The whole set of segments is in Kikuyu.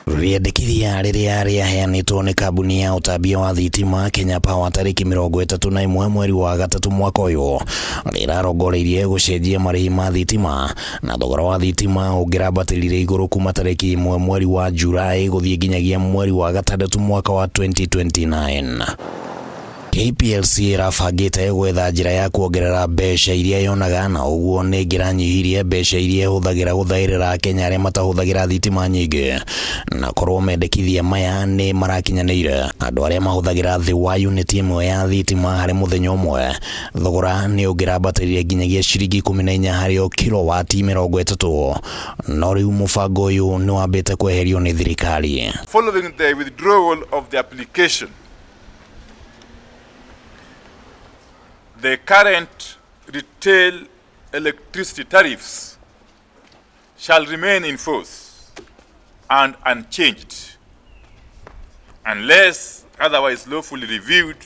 Rĩendekithia rĩrĩa rĩaheanĩtwo nĩ kambuni ya ũtambia wa thitima Kenya Power tarĩki 31 mweri wa gatatũ mwaka ũyũ rĩrarongoreirie gũcenjia marĩhi ma thitima na thogora wa thitima ũngĩrambatĩrire igũrũ kuma tarĩki 1 mweri wa Julaĩ gũthiĩ nginyagia mweri wa gatandatũ mwaka wa 2029. KPLC ĩrabangĩte gwetha njĩra ya kuongerera mbeca iria yonaga na ũguo nĩ ĩngĩranyihirie mbeca iria ĩhũthagĩra gũthaĩrĩra Akenya arĩa matahũthagĩra thitima nyingĩ. Na korwo mendekithia maya nĩ marakinyanĩire, andũ arĩa mahũthagĩra thĩ wa unit ĩmwe ya thitima harĩ mũthenya ũmwe, thogora nĩ ũngĩrambatĩrire nginyagia ciringi 14 harĩ o kilowati 30. No rĩu mũbango ũyũ nĩ wambĩte kweherio nĩ thirikari. Following the withdrawal of the application, the current retail electricity tariffs shall remain in force and unchanged unless otherwise lawfully reviewed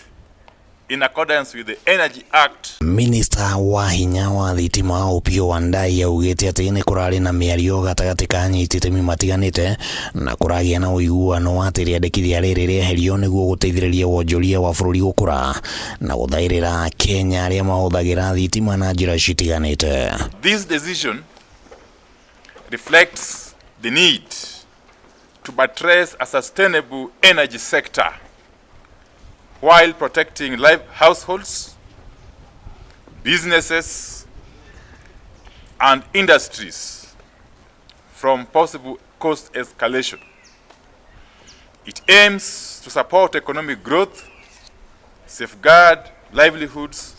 in accordance with the Energy Act. Minista wa hinya wa thitima Opiyo Wandayi augĩte atĩ nĩ kũrarĩ na mĩario gatagatĩ ka anyiti itemi matiganĩte na kũragĩa na ũiguano wa atĩ rĩandĩkithia rĩrĩ rĩeherio nĩguo gũteithĩrĩria wonjoria wa bũrũri gũkũra na gũthaĩrĩra Akenya arĩa mahũthagĩra thitima na njĩra citiganĩte. This decision reflects the need to buttress a sustainable energy sector while protecting live households, businesses, and industries from possible cost escalation. It aims to support economic growth, safeguard livelihoods,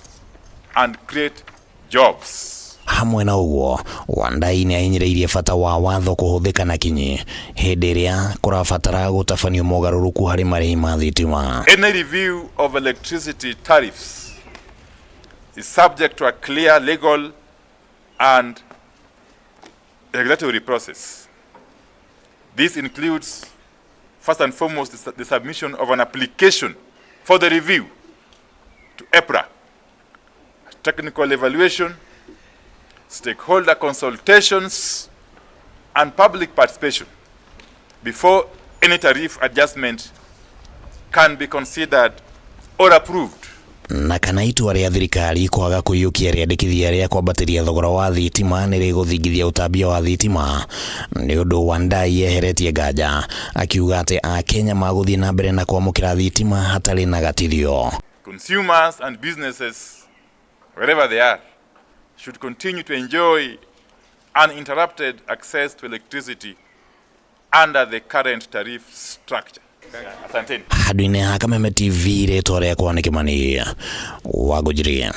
and create jobs. Hamwe na ũguo, Wandayi nĩ ahinyĩrĩirie bata wa watho kũhũthĩka na kinyi hĩndĩ ĩrĩa kũrabatara gũtabanio mogarũrũku harĩ marĩhi ma thitima. Any review of electricity tariffs is subject to a clear legal and regulatory process. This includes, first and foremost, the submission of an application for the review to EPRA, technical evaluation, stakeholder consultations, and public participation before any tariff adjustment can be considered or approved. Na kana itua rĩa thirikari kwaga kũiyũkia rĩandĩkithia rĩa kwambatĩria thogora wa thitima nĩ rĩgũthingithia ũtambia wa thitima nĩ ũndũ Wandayi yeheretie nganja akiuga atĩ Akenya magũthiĩ na mbere na kwamũkĩra thitima hatarĩ na gatithio. Consumers and businesses, wherever they are, should continue to enjoy uninterrupted access to electricity under the current tariff structure. Asanteni. Handũ-inĩ ha Kameme TV, rĩtwa rĩakwa nĩ Kĩmani wa Ngũnjiri.